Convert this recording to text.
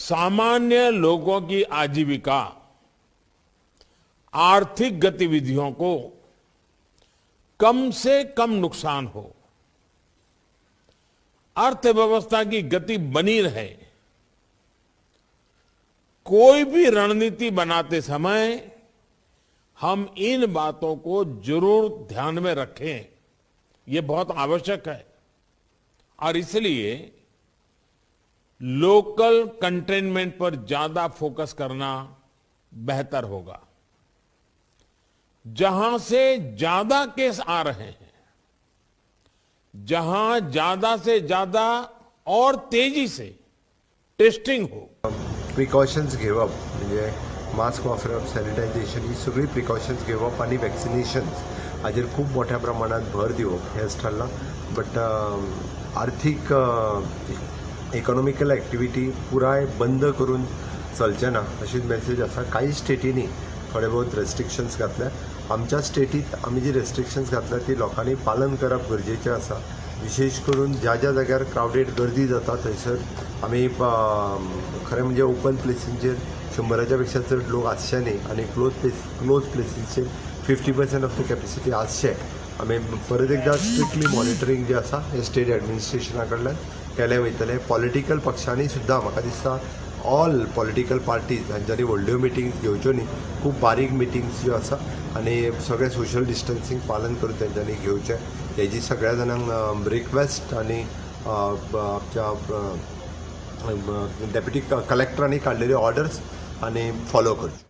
सामान्य लोगों की आजीविका, आर्थिक गतिविधियों को कम से कम नुकसान हो, अर्थव्यवस्था की गति बनी रहे। कोई भी रणनीति बनाते समय हम इन बातों को जरूर ध्यान में रखें, ये बहुत आवश्यक है और इसलिए लोकल कंटेनमेंट पर ज्यादा फोकस करना बेहतर होगा। जहां से ज्यादा केस आ रहे हैं, जहां ज्यादा से ज्यादा और तेजी से टेस्टिंग हो। प्रिकॉशन्स घेवप म्हणजे मास्क वापरप, सॅनिटायझेशन ही सगळी प्रिकॉशन्स घेवप आनी वॅक्सिनेशन्स हाजेर खूब मोठ्या प्रमाणात भर दिवप हेंच ठरलां. बट आर्थीक, इकॉनॉमिकल एक्टिविटी पुराय बंद करून चलचें ना अशीच मॅसेज आसा. कांय स्टेटींनी थोडे बहुत रेस्ट्रिक्शन्स घातल्या. आमच्या स्टेटीत आमी जी रेस्ट्रिक्शन्स घातल्या ती लोकांनी पालन करप गरजेचें आसा. विशेश करून ज्या ज्या जाग्यार क्रावडेड गर्दी जाता थंयसर आमी खरें म्हणजे ओपन प्लेसींचेर 100च्या पेक्षा चड लोक आसचे न्ही आनी क्लोज प्लेसींचेर 50% ऑफ the capacity आसचे. आमी परत एकदां स्ट्रिक्टली मॉनिटरींग जें आसा हें स्टेट एडमिनिस्ट्रेशना कडल्यान केलें वयतलें. पॉलिटिकल पक्षांनी सुद्दां, म्हाका दिसता, ऑल पॉलिटिकल पार्टीज हांच्यांनी व्हडल्यो मिटिंग्स घेवच्यो न्ही. खूब बारीक मिटिंग्स ज्यो आसा आनी सगळें सोशल डिस्टन्सींग पालन करून तेंच्यांनी घेवचें हेजी सगळ्या जाणांक रिक्वेस्ट आनी आमच्या डेप्युटी कलेक्टरांनी काडलेल्यो ऑर्डर्स आनी फॉलो करच्यो.